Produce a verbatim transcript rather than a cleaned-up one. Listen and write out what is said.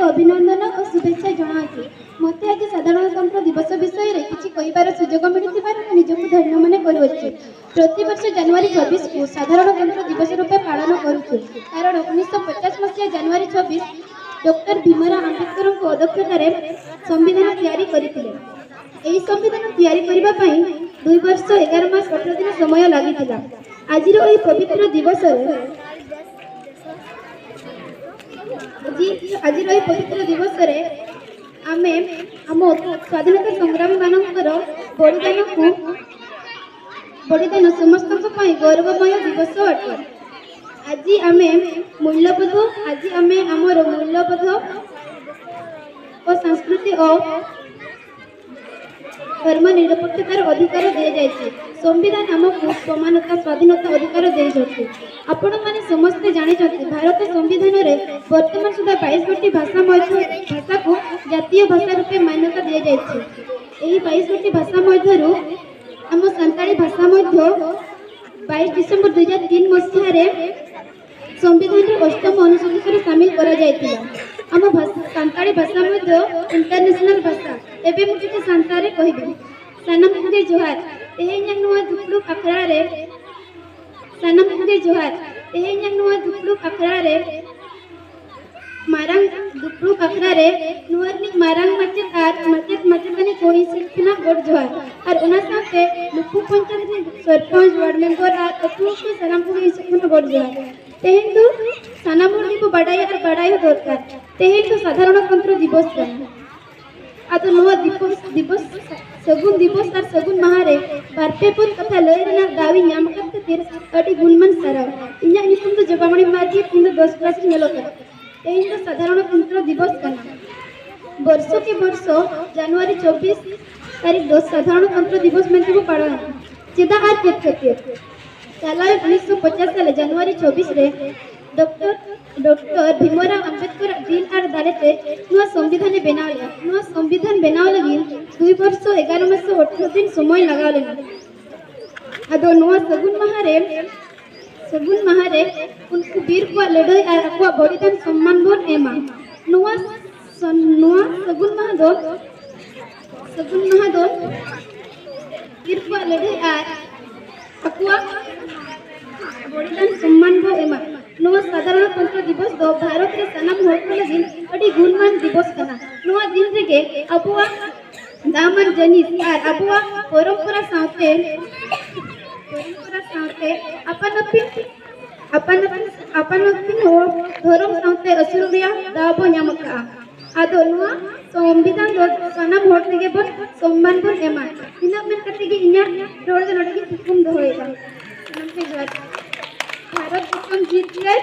ଅଭିନନ୍ଦନ ଓ ଶୁଭେଚ୍ଛା ଜଣାଉଛି। ମୋତେ ଆଜି ସାଧାରଣତନ୍ତ୍ର ଦିବସ ବିଷୟରେ କିଛି କହିବାର ସୁଯୋଗ ମିଳିଥିବାରୁ ମୁଁ ନିଜକୁ ଧନ୍ୟ ମନେ କରୁଅଛି। ପ୍ରତିବର୍ଷ ଜାନୁଆରୀ ଛବିଶକୁ ସାଧାରଣତନ୍ତ୍ର ଦିବସ ରୂପେ ପାଳନ କରୁଛୁ, କାରଣ ଉଣେଇଶହ ପଚାଶ ମସିହା ଜାନୁଆରୀ ଛବିଶ ଡକ୍ଟର ଭୀମରାଓ ଆମ୍ବେଦକରଙ୍କ ଅଧ୍ୟକ୍ଷତାରେ ସମ୍ବିଧାନ ତିଆରି କରିଥିଲେ। ଏହି ସମ୍ବିଧାନ ତିଆରି କରିବା ପାଇଁ ଦୁଇ ବର୍ଷ ଏଗାର ମାସ ଅଠର ଦିନ ସମୟ ଲାଗିଥିଲା। ଆଜିର ଏହି ପବିତ୍ର ଦିବସରେ ଆଜି ଆଜିର ଏହି ପବିତ୍ର ଦିବସରେ ଆମେ ଆମ ସ୍ୱାଧୀନତା ସଂଗ୍ରାମୀମାନଙ୍କର ବଳିଦାନକୁ ବଳିଦାନ ସମସ୍ତଙ୍କ ପାଇଁ ଗୌରବମୟ ଦିବସ ଅଟେ। ଆଜି ଆମେ ମୂଲ୍ୟବୋଧ ଆଜି ଆମେ ଆମର ମୂଲ୍ୟବୋଧ ଓ ସଂସ୍କୃତି ଓ ଧର୍ମ ନିରପେକ୍ଷତାର ଅଧିକାର ଦିଆଯାଇଛି। ସମ୍ବିଧାନ ଆମକୁ ସମାନତା, ସ୍ୱାଧୀନତା, ଅଧିକାର ଦେଇଛନ୍ତି। ଆପଣମାନେ ସମସ୍ତେ ଜାଣିଛନ୍ତି, ଭାରତ ସମ୍ବିଧାନରେ ବର୍ତ୍ତମାନ ସୁଦ୍ଧା ବାଇଶ ଗୋଟି ଭାଷା ମଧ୍ୟ ଭାଷାକୁ ଜାତୀୟ ଭାଷା ରୂପେ ମାନ୍ୟତା ଦିଆଯାଇଛି। ଏହି ବାଇଶ ଗୋଟି ଭାଷା ମଧ୍ୟରୁ ଆମ ସାନ୍ତାଳୀ ଭାଷା ମଧ୍ୟ ବାଇଶ ଡିସେମ୍ବର ଦୁଇ ହଜାର ତିନି ମସିହାରେ ସମ୍ବିଧାନର ଅଷ୍ଟମ ଅନୁସୂଚୀରେ ସାମିଲ କରାଯାଇଥିଲା। ଆମ ଭାଷା, ସାନ୍ତାଳୀ ଭାଷା ମଧ୍ୟ ଇଣ୍ଟରନ୍ୟାସନାଲ ଭାଷା। ଏବେ ମୁଁ ଟିକେ ସାନ୍ତାରେ କହିବି। ᱥᱟᱱᱟᱢ ᱠᱚᱜᱮ ᱡᱚᱦᱟᱨ᱾ ᱛᱮᱦᱮᱧᱟᱜ ᱱᱚᱣᱟ ᱫᱩᱯᱲᱩᱵ ᱟᱠᱷᱲᱟ ᱨᱮ ᱥᱟᱱᱟᱢ ᱠᱚᱜᱮ ᱡᱚᱦᱟᱨ᱾ ᱛᱮᱦᱮᱧᱟᱜ ᱱᱚᱣᱟ ᱫᱩᱯᱲᱩᱵ ᱟᱠᱷᱲᱟ ᱨᱮ ᱢᱟᱨᱟᱝ ᱫᱩᱯᱲᱩᱵ ᱟᱠᱷᱲᱟ ᱨᱮ ᱱᱚᱣᱟ ᱨᱤᱱᱤᱡ ᱢᱟᱨᱟᱝ ᱢᱟᱪᱮᱫ ᱟᱨ ᱢᱟᱪᱮᱫ ᱢᱟᱪᱮᱛᱟᱹᱱᱤ ᱠᱚ ᱤᱧ ᱥᱮᱫ ᱠᱷᱚᱱᱟᱜ ᱜᱚᱰ ᱡᱚᱦᱟᱨ᱾ ᱟᱨ ᱚᱱᱟ ᱥᱟᱶᱛᱮ ᱞᱩᱠᱷᱩ ᱯᱚᱧᱪᱟᱭᱮᱛ ᱨᱤᱱᱤᱡ ᱥᱚᱨᱯᱚᱧᱪ, ᱣᱟᱨᱰ ᱢᱮᱢᱵᱚᱨ ᱟᱨ ᱟᱹᱛᱩ ᱦᱚᱲ ᱠᱚ ᱥᱟᱱᱟᱢ ᱠᱚᱜᱮ ᱤᱧ ᱥᱮᱫ ᱠᱷᱚᱱᱟᱜ ᱜᱚᱰ ᱡᱚᱦᱟᱨ᱾ ᱛᱮᱦᱮᱧ ᱫᱚ ᱥᱟᱱᱟᱢ ᱦᱚᱲ ᱜᱮᱠᱚ ᱵᱟᱰᱟᱭᱟ ᱟᱨ ᱵᱟᱰᱟᱭ ᱦᱚᱸ ᱫᱚᱨᱠᱟᱨ, ᱛᱮᱦᱮᱧ ᱫᱚ ᱥᱟᱫᱷᱟᱨᱚᱱᱚᱛᱚᱱᱛᱨᱚ ᱫᱤᱵᱚᱥ ᱠᱟᱱᱟ᱾ ᱟᱫᱚ ᱱᱚᱣᱟ ᱫᱤᱵᱚᱥ ᱫᱤᱵᱚᱥ ᱥᱟᱹᱜᱩᱱ ᱫᱤᱵᱚᱥ ᱟᱨ ᱥᱟᱹᱜᱩᱱ ᱢᱟᱦᱟ ᱨᱮ ᱵᱟᱨ ᱯᱮ ᱯᱚᱫ ᱠᱟᱛᱷᱟ ᱞᱟᱹᱭ ᱨᱮᱱᱟᱜ ᱫᱟᱣ ᱤᱧ ᱧᱟᱢ ᱟᱠᱟᱫ ᱠᱷᱟᱹᱛᱤᱨ ᱟᱹᱰᱤ ᱜᱩᱱᱢᱟᱱ ᱥᱟᱨᱦᱟᱣ᱾ ᱤᱧᱟᱹᱜ ᱧᱩᱛᱩᱢ ᱫᱚ ᱡᱚᱵᱟᱢᱚᱬᱤ ᱢᱟᱨᱰᱤ, ᱤᱧ ᱫᱚ ᱫᱚᱥ ᱠᱞᱟᱥ ᱨᱤᱧ ᱚᱞᱚᱜ ᱠᱟᱱᱟ᱾ ᱛᱮᱦᱮᱧ ᱫᱚ ᱥᱟᱫᱷᱟᱨᱚᱱᱚᱛᱚᱱᱛᱨᱚ ᱫᱤᱵᱚᱥ ᱠᱟᱱᱟ᱾ ᱵᱚᱨᱥᱚ ᱠᱮ ᱵᱚᱨᱥᱚ ᱡᱟᱱᱩᱣᱟᱨᱤ ᱪᱚᱵᱵᱤᱥ ᱛᱟᱹᱨᱤᱠᱷ ᱫᱚ ᱥᱟᱫᱷᱟᱨᱚᱱᱚᱛᱚᱱᱛᱨᱚ ᱫᱤᱵᱚᱥ ᱢᱮᱱᱛᱮ ᱵᱚ ᱯᱟᱞᱚᱱᱟ᱾ ᱪᱮᱫᱟᱜ ᱟᱨ ᱪᱮᱫ ᱠᱷᱟᱹᱛᱤᱨ? ᱪᱟᱞᱟᱣᱮᱱ ᱩᱱᱤᱥᱥᱚ ᱯᱚᱪᱟᱥ ᱥᱟᱞᱮ ᱡᱟᱱᱩᱣᱟᱨᱤ ᱪᱚᱵᱵᱤᱥ ᱨᱮ ᱰᱚᱠᱴᱚᱨ ᱰᱚᱠᱴᱚᱨ ᱵᱷᱤᱢᱨᱟᱣ ᱟᱢᱵᱮᱫᱠᱚᱨᱟᱜ ᱫᱤᱞ ᱟᱨ ᱫᱟᱲᱮᱛᱮ ᱱᱚᱣᱟ ᱥᱚᱝᱵᱤᱫᱷᱟᱱᱮ ᱵᱮᱱᱟᱣ ᱞᱮᱫᱟ᱾ ᱱᱚᱣᱟ ᱥᱚᱝᱵᱤᱫᱷᱟᱱ ᱵᱮᱱᱟᱣ ᱞᱟᱹᱜᱤᱫ ᱫᱩᱭ ᱵᱚᱨᱥᱚ ᱮᱜᱟᱨᱚ ᱢᱟᱥ ᱟᱴᱷᱨᱚ ᱫᱤᱱ ᱥᱚᱢᱚᱭ ᱞᱟᱜᱟᱣ ᱞᱮᱱᱟ᱾ ᱟᱫᱚ ᱱᱚᱣᱟ ᱥᱟᱹᱜᱩᱱ ᱢᱟᱦᱟ ᱨᱮ ᱥᱟᱹᱜᱩᱱ ᱢᱟᱦᱟ ᱨᱮ ᱩᱱᱠᱩ ᱵᱤᱨ ᱠᱚᱣᱟᱜ ᱞᱟᱹᱲᱦᱟᱹᱭ ᱟᱨ ᱟᱠᱚᱣᱟᱜ ᱵᱚᱞᱤᱫᱟᱱ ᱥᱚᱱᱢᱟᱱ ᱵᱚᱱ ᱮᱢᱟ᱾ ᱱᱚᱣᱟ ᱥᱟᱱ- ᱱᱚᱣᱟ ᱥᱟᱹᱜᱩᱱ ᱢᱟᱦᱟ ᱫᱚ ᱥᱟᱹᱜᱩᱱ ᱢᱟᱦᱟ ᱫᱚ ᱵᱤᱨ ᱠᱚᱣᱟᱜ ᱞᱟᱹᱲᱦᱟᱹᱭ ᱟᱨ ᱟᱠᱚᱣᱟᱜ ᱵᱚᱞᱤᱫᱟᱱ ᱥᱚᱢᱢᱟᱱ ᱵᱚ ᱮᱢᱟ᱾ ᱱᱚᱣᱟ ᱥᱟᱫᱷᱟᱨᱚᱱᱚᱛᱚᱱᱛᱨᱚ ᱫᱤᱵᱚᱥ ᱫᱚ ᱵᱷᱟᱨᱚᱛ ᱨᱮ ᱥᱟᱱᱟᱢ ᱦᱚᱲ ᱠᱚ ᱞᱟᱹᱜᱤᱫ ᱟᱹᱰᱤ ᱜᱩᱱᱢᱟᱱ ᱫᱤᱵᱚᱥ ᱠᱟᱱᱟ᱾ ᱱᱚᱣᱟ ᱫᱤᱱ ᱨᱮᱜᱮ ᱟᱵᱚᱣᱟᱜ ᱫᱟᱢᱟᱱ ᱡᱤᱱᱤᱥ ᱟᱨ ᱟᱵᱚᱣᱟᱜ ᱯᱚᱨᱚᱢᱯᱚᱨᱟ ᱥᱟᱶᱛᱮ ᱯᱚᱨᱚᱢᱯᱚᱨᱟ ᱥᱟᱶᱛᱮ ᱟᱯᱟᱱ ᱟᱹᱯᱤᱱ ᱟᱯᱟᱱ ᱟᱹᱯᱤᱱ ᱟᱯᱟᱱ ᱟᱹᱯᱤᱱ ᱦᱚᱲ ᱫᱷᱚᱨᱚᱢ ᱥᱟᱶᱛᱮ ᱟᱹᱥᱩᱞ ᱨᱮᱭᱟᱜ ᱫᱟᱣ ᱵᱚ ᱧᱟᱢ ᱟᱠᱟᱫᱼᱟ᱾ ᱟᱫᱚ ᱱᱚᱣᱟ ᱥᱚᱝᱵᱤᱫᱷᱟᱱ ᱫᱚ ᱥᱟᱱᱟᱢ ᱦᱚᱲ ᱛᱮᱜᱮ ᱵᱚᱱ ᱥᱚᱱᱢᱟᱱ ᱵᱚᱱ ᱮᱢᱟ᱾ ᱤᱱᱟᱹᱜ ᱢᱮᱱ ᱠᱟᱛᱮ ᱜᱮ ᱤᱧᱟᱹᱜ ᱨᱚᱲ ᱫᱚ ᱱᱚᱰᱮ ᱜᱮ ᱛᱷᱩᱠᱩᱢ ᱫᱚᱦᱚᱭᱮᱫᱟ᱾ ᱥᱟᱱᱟᱢ ᱠᱚ ᱡᱚᱦᱟᱨ᱾ ᱵᱷᱟᱨᱚᱛ ᱫᱤᱥᱚᱢ ᱡᱤᱛᱠᱟᱹᱨ